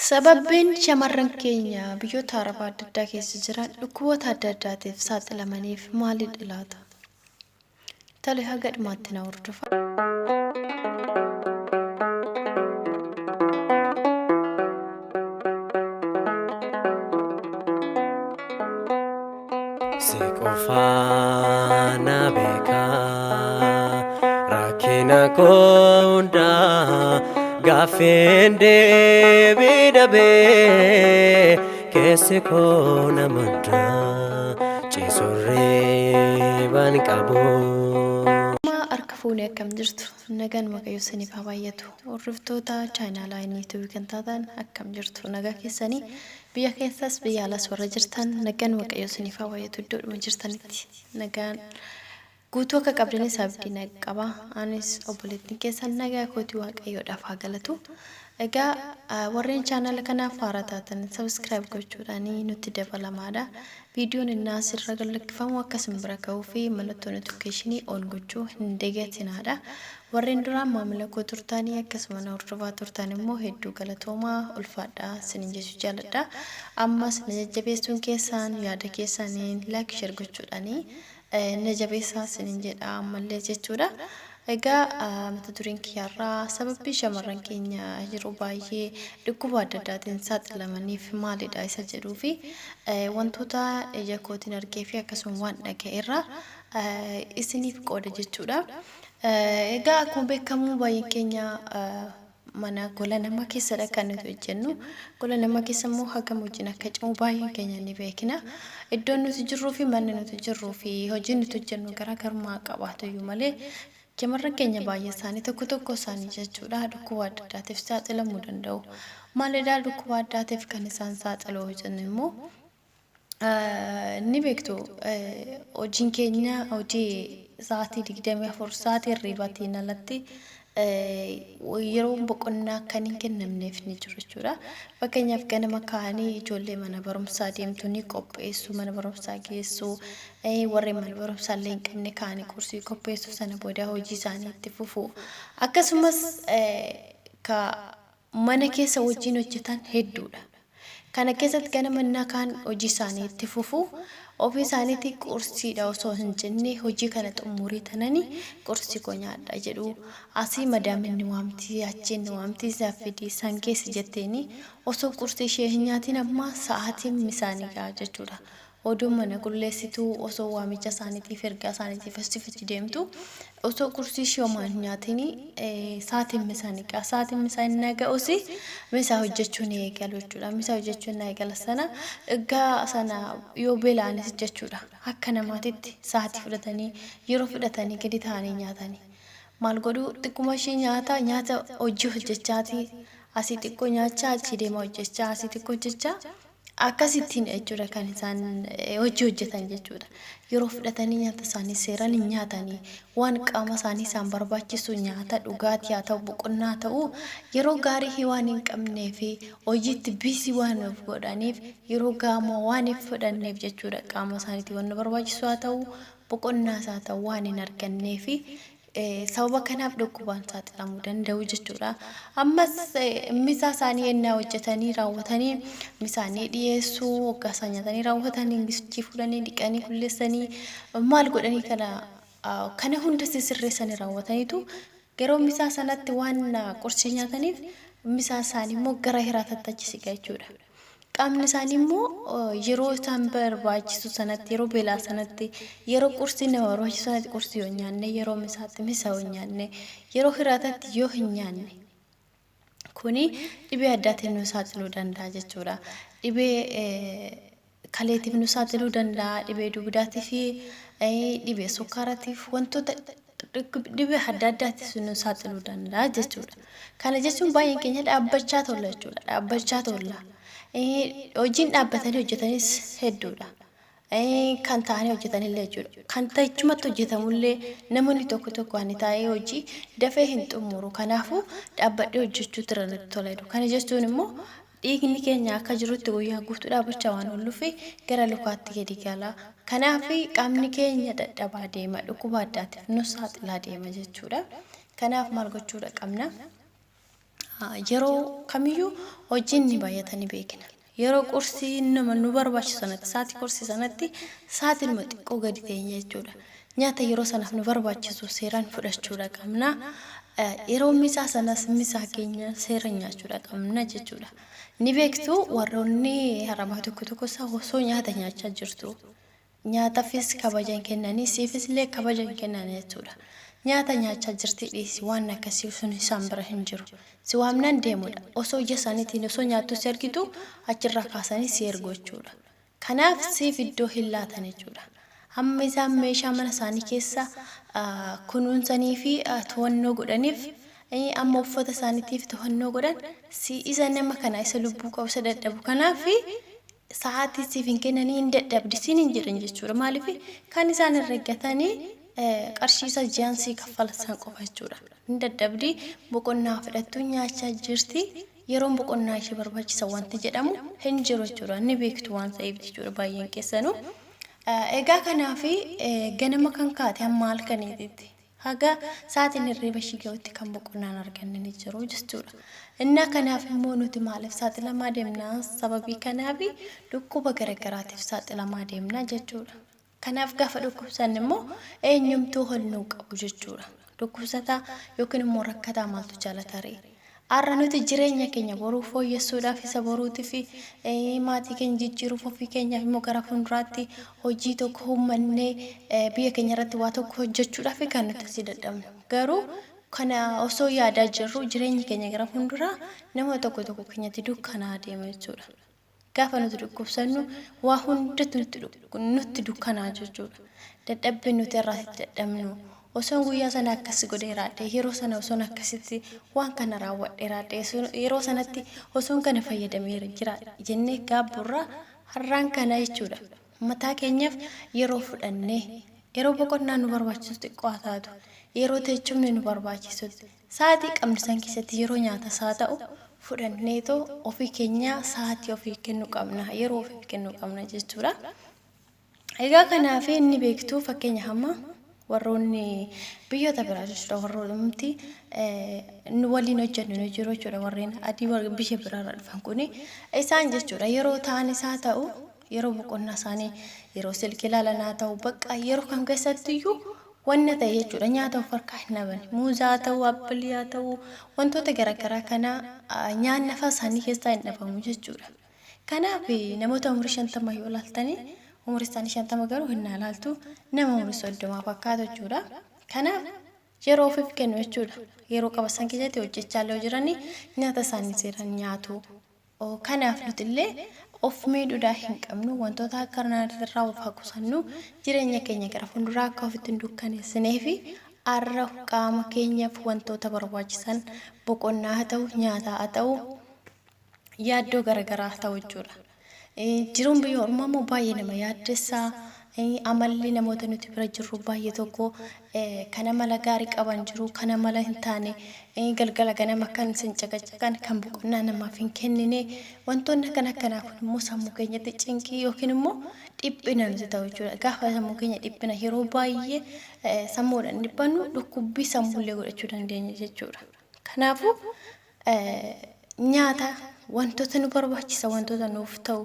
Sababbiin shamarran keenya biyyoota Arabaa adda addaa keessa jiran dhukkuboota adda addaatiif saaxilamaniif maalidha laata? Tole haga dhumaatti na hordofaa. Si qofaa na beekaa rakkina koo hundaa gaaffiin deebii dhabee keessi koo na muddaa ciisurrii ban qabu. Amma harka fuunee akkam jirtu? Nagaan Waaqayyo isiniif haa baay'atu. Hordoftoota chaanaalaa inni YouTube kan taatan akkam jirtu? Nagaa keessanii biyya keessas biyya alas warra jirtan nagaan Waaqayyo isiniif haa baay'atu iddoodhuma jirtanitti nagaan guutuu akka qabdanis abdii na qaba. Anis obboleettiin keessan nagaa kootii Waaqayyoodhaaf haa galatu. Egaa warreen chaanaala kanaaf haaraa taatan subscribe gochuudhaan nutti dabalamaadha. Viidiyoon innaa asirra gad lakkifamu akka isin bira ga'uu fi mallattoo notification on gochuu hin dagatinaadha. Warreen duraan maamila koo turtanii akkasuma na hordofaa turtan immoo hedduu galatoomaa ulfaadhaa isinin jechuu jaaladha. Ammas na jajjabeessuun keessaan yaada keessaniin like share gochuudhaanii na jabeessaa isinin jedha ammallee jechuudha. Egaa mata dureen kiyya har'aa sababbii shamarran keenya yeroo baay'ee dhukkuba adda addaatiin saaxilamaniif maalidha isa jedhuu fi wantoota ija kootiin argee fi akkasuma waan dhaga'e irraa isiniif qooda jechuudha. Egaa akkuma beekamu baay'een keenya mana gola namaa keessadha kan nuti hojjennu. Gola namaa keessa immoo hagam hojiin akka cimu baay'een keenya ni beekna. Iddoon nuti jirruu fi manni nuti jirruu fi hojiin nuti hojjennu garaagarummaa qabaatu iyyuu malee shamarran keenya baay'ee isaanii tokko tokko isaanii jechuudha dhukkuba adda addaatiif saaxilamuu danda'u. Maalidhaa dhukkuba addaatiif kan isaan saaxilu hojjennu immoo ni beektu hojiin keenya hojii sa'aatii 24 sa'aatii hirriibaatiin alatti yeroo boqonnaa kan hin kennamneef ni jiru jechuudha. Fakkeenyaaf ganama ka'anii ijoollee mana barumsaa deemtu ni qopheessu, mana barumsaa geessu, warreen mana barumsaa illee hin qabne ka'anii qursii qopheessu, sana booda hojii isaanii itti fufu. Akkasumas ka mana keessa wajjin hojjetan hedduudha. Kana keessatti ganama innaa kaan hojii isaanii itti fufu. Ofii isaaniitii qursiidha osoo hin jenne hojii kana xumurii tanani qursii koo nyaadha jedhu. Asii madaamin ni waamti, achiin ni waamti, isa fidi, san geessi jetteeni osoo qursii ishee hin nyaatiin amma sa'aatiin misaa ni ga'a jechuudha. Odoo mana qulleessituu, osoo waamicha isaaniitiif, ergaa isaaniitiif asiif achi deemtu, osoo qursii ishee homaa hin nyaatiin sa'aatiin misaa ni ga'a. Sa'aatiin misaa inni ga'us misaa hojjechuu ni eegalu jechuudha. Misaa hojjechuu inni eegala sana egaa sana yoo beela'anis jechuudha. Akka namaatitti sa'aatii fudhatanii yeroo fudhatanii gadi ta'anii nyaatanii. Maal godhu xiqquma ishee nyaata nyaata hojii hojjechaatii asii xiqqoo nyaachaa achii deemaa hojjechaa asii xiqqoo hojjechaa akkasittiin jechuudha kan isaan hojii hojjetan jechuudha. Yeroo fudhatanii nyaata isaanii seeraan hin nyaatanii waan qaama isaanii isaan barbaachisu nyaata dhugaatii haa ta'u boqonnaa haa ta'u yeroo gaarii waan hin qabnee fi hojiitti biisii waan of godhaniif yeroo gaamoo waan hin fudhanneef jechuudha qaama isaaniitii waan barbaachisu haa ta'u boqonnaas haa ta'u waan hin argannee fi sababa kanaaf dhukkubaan saaxilamuu danda'u jechuudha. Ammas misaa isaanii ennaa hojjetanii raawwatanii misaanii dhiyeessuu waggaa isaan nyaatanii raawwatanii mischii fuudhanii dhiqanii qulleessanii maal godhanii kana kana hunda sisirreessanii raawwataniitu yeroo misaa sanatti waan qursii nyaataniif misaa isaanii immoo gara hiraatatti achi siqa jechuudha. Qaamni isaanii immoo yeroo isaan barbaachisu sanatti, yeroo beelaa sanatti, yeroo qursii nama barbaachisu sanatti qursii yoo hin nyaanne, yeroo misaatti misa yoo hin nyaanne, yeroo hiraatatti yoo hin nyaanne kuni dhibee addaatiin nu saaxiluu danda'a jechuudha. Dhibee kaleetiif nu saaxiluu danda'a, dhibee dugdaatii fi dhibee sukkaaratiif wantoota dhibee adda addaatiif nu saaxiluu danda'a jechuudha. Kana jechuun baay'een keenya dhaabbachaa tolla jechuudha. Dhaabbachaa tolla. Hojiin dhaabbatanii hojjetanis hedduudha. Kan taa'anii hojjetanillee jechuudha. Kan tachumatti hojjetamullee namoonni tokko tokko ani taa'ee hojii dafee hin xumuru. Kanaafuu dhaabbadhee hojjechuutu irra natti tola jedhu. Kana jechuun immoo dhiigni keenya akka jirutti guyyaa guutuu dhaabbachaa waan oolluuf gara lukaatti gadi gala. Kanaaf qaamni keenya dadhabaa deema, dhukkuba addaatiif nu saaxilaa deema jechuudha. Kanaaf maal gochuudha qabna? Yeroo kamiyyuu hojiin ni baay'ata ni beekna. Yeroo qursii nama nu barbaachisu sanatti sa'aatii qursii sanatti sa'aatiin xiqqoo gadi teenya jechuudha. Nyaata yeroo sanaaf nu barbaachisu seeraan fudhachuudha qabna. Yeroo misaa sanas misaa keenya seeraan nyaachuudha qabna jechuudha. Ni beektu warroonni harabaa tokko tokko osoo nyaata nyaachaa jirtu. Nyaataafis kabaja hin kennanii siifis illee kabaja hin kennan jechuudha. Nyaata nyaachaa jirti dhiisi waan akkasii sun isaan bira hin jiru. Si waamnaan deemudha. Osoo ija isaaniitiin osoo nyaattu si argitu achirraa kaasanii si ergu jechuudha. Kanaaf siif iddoo hin laatan jechuudha. Hamma isaan meeshaa mana isaanii keessa kunuunsanii fi to'annoo godhaniif amma uffata isaaniitiif to'annoo godhan si isa nama kana isa lubbuu qabu isa dadhabu kanaaf sa'aatii siif hin kennanii hin dadhabdi siin hin jedhan jechuudha. Maaliif kan isaan herreggatanii qarshii isa ji'aan sii kaffalan qofa jechuudha. Hin dadhabdi boqonnaa fudhattu nyaachaa jirti. Yeroon boqonnaa ishee barbaachisa wanti jedhamu hin jiru jechuudha. Ni beektu waan ta'eef jechuudha baay'een keessanuu. Egaa kanaaf ganama kan kaate hamma halkaniititti haga sa'aatiin hirriba ishii ga'utti kan boqonnaan arganne ni jiru jechuudha. Innaa kanaaf immoo nuti maaliif saaxilamaa deemnaa? Sababii kanaaf dhukkuba garagaraatiif saaxilamaa deemna jechuudha. Kanaaf gaafa dhukkubsanne immoo eenyumtuu ol nuu qabu jechuudha. Dhukkubsataa yookiin immoo rakkataa maaltu jaalata ree? Har'a nuti jireenya keenya boruu fooyyessuudhaaf isa boruutii fi maatii keenya jijjiiruuf ofii keenyaaf immoo gara fuulduraatti hojii tokko uummannee biyya keenya irratti waa tokko hojjechuudhaaf kan nuti asii dadhabnu. Garuu kana osoo yaadaa jirru jireenyi keenya gara fuulduraa nama tokko tokko keenyatti dukkanaa deema jechuudha. Gaafa nuti dhukkubsannu waa hundatu nutti dukkanaa jechuudha. Dadhabbiin nuti irraatti dadhabnu osoon guyyaa sana akkas godhee raadhe yeroo sana osoon akkasitti waan kana raawwadhee raadhe yeroo sanatti osoon kana fayyadamee jira jennee gaabburraa har'aan kana jechuudha. Mataa keenyaaf yeroo fudhannee yeroo boqonnaa nu barbaachisu xiqqoo haa taatu yeroo teechumni nu barbaachisutti sa'aatii qabnu san keessatti yeroo nyaata isaa ta'u fudhanneetoo ofii keenyaa sa'aatii ofii kennuu qabna yeroo ofii kennuu qabna jechuudha. Egaa kanaaf inni beektu fakkeenya hamma warroonni biyyoota biraa jechuudha warroonni nu waliin hojjennu ni jiru jechuudha warreen adii biyya biraarraa dhufan kuni isaan jechuudha yeroo ta'an isaa ta'u yeroo boqonnaa isaanii yeroo silkii ilaalan haa ta'u bakka yeroo kam keessattiyyuu wanna ta'e jechuudha nyaata of harkaa hin dhaban muuzaa haa ta'u appilii haa ta'u wantoota garaagaraa kana nyaanni afaan isaanii keessaa hin dhabamu jechuudha. Kanaaf namoota umurii 50 yoo ilaaltanii umurii isaanii 50 garuu hin ilaaltu nama umurii 30 fakkaatu jechuudha. Kanaaf yeroo ofiif kennu jechuudha. Yeroo qabasan keessatti hojjechaa illee jiranii nyaata isaanii seeraan nyaatu. Kanaaf nuti illee of miidhuudhaa hin qabnu wantoota akka irraa of haa qusannu jireenya keenya gara fuulduraa akka ofitti hin dukkaneessinee fi har'a qaama keenyaaf wantoota barbaachisan boqonnaa haa ta'u nyaata haa ta'u yaaddoo garaagaraa haa ta'u jechuudha. Jiruun biyya ormaa immoo baay'ee nama yaaddessaa. Amalli namoota nuti bira jirru baay'ee tokko kan amala gaarii qaban jiru kan amala hin taane galgala ganama kan isin caqacaqan kan boqonnaa namaaf hin kennine wantoonni akkana akkanaa kun immoo sammuu keenyatti cinqii yookiin immoo dhiphina nuti ta'u jechuudha. Gaafa sammuu keenya dhiphina yeroo baay'ee sammuudhaan dhiphannu dhukkubbii sammuullee godhachuu dandeenya jechuudha. Kanaafuu nyaata wantoota nu barbaachisa wantoota nuuf ta'u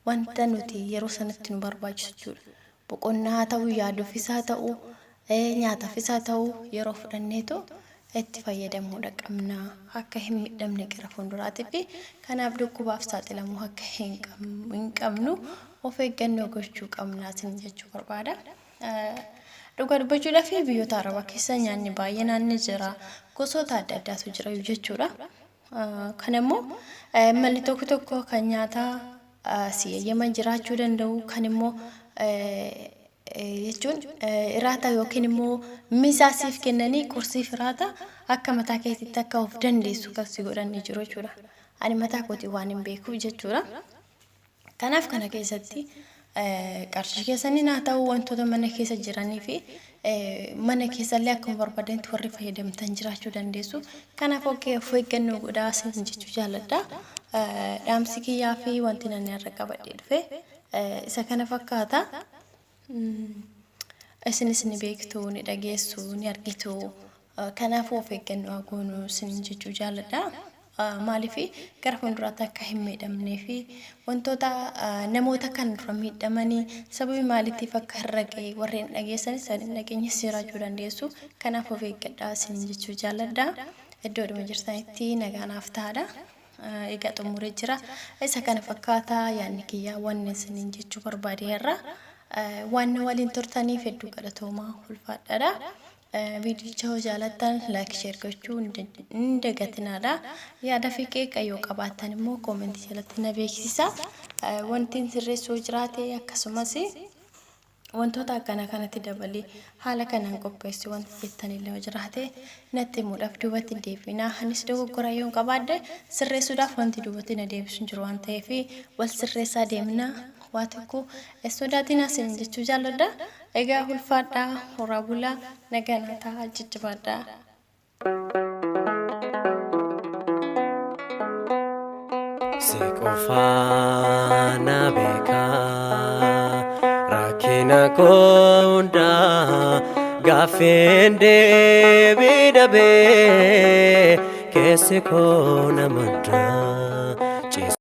wanta nuti yeroo sanatti nu barbaachisu jechuudha. Boqonnaa haa ta'u, yaaduufis haa ta'u, nyaataafis haa ta'u yeroo fudhanneetu itti fayyadamuudha qabna. Akka hin miidhamne gara fuulduraatii fi kanaaf dhukkubaaf saaxilamuu akka hin qabnu of eeggannoo gochuu qabna isin jechuu barbaada. Dhugaa dubbachuudhaaf biyyoota Arabaa keessa nyaanni baay'inaan ni jira. Gosoota adda addaatu jira jechuudha. Kan immoo malli tokko tokko kan nyaataa si eeyyaman jiraachuu danda'u kan immoo jechuun iraata yookiin immoo misaa siif kennanii qursiif iraata akka mataa keetiitti akka of dandeessu kan si godhan ni jiru jechuudha. Ani mataa kootii waan hin beekuuf jechuudha. Kanaaf kana keessatti qarshii keessaniin haa ta'u wantoota mana keessa jiranii fi mana keessallee akkuma barbaadanitti warri fayyadamtan jiraachuu dandeessu. Kanaaf of eeggannoo godhaa isin jechuu jaalladha. Dhaamsi kiyyaa fi wanti nan irra qabadhee dhufe isa kana fakkaata. Isinis ni beektu, ni dhageessu, ni argitu. Kanaafuu of eeggannoo haa goonu isin jechuu jaalladha. Maaliif gara fuulduraatti akka hin miidhamnee fi wantoota namoota kan dura miidhamanii sababii maaliitiif akka irra ga'e warreen dhageessanis san hin dhageenyes jiraachuu dandeessu. Kanaaf of eeggadhaa isiniin jechuu jaalladha. Iddoodhuma jirtanitti nagaa naaf ta'aadha. Egaa xumuree jira. Isa kana fakkaataa yaadni kiyyaa wanni isiniin jechuu barbaade irra. Waan na waliin turtaniif hedduu galatoomaa, ulfaadhaadha. Viidiyicha yoo jaalattan like, share gochuu hin dagatinaadha. Yaada fi qeeqa yoo qabaattan immoo koomentii jalatti na beeksisa. Wanti sirreessuu jiraate, akkasumas wantoota akkana kanatti dabalee haala kanaan qopheessu wanti jettanillee yoo jiraate natti himuudhaaf duubatti hin deebiinaa. Anis dogoggora yoon qabaadhe sirreessuudhaaf wanti duubatti na deebisu hin jiru waan ta'eef wal sirreessaa deemna. Waa tokko sodaatinaa isin jechuu jaalladha. Egaa ulfaadhaa, horaa bulaa, nagaa naa ta'aa, jajjabaadhaa. Si qofaa na beekaa rakkina koo hundaa, gaaffin deebii dhabee keessi koo na maddaa.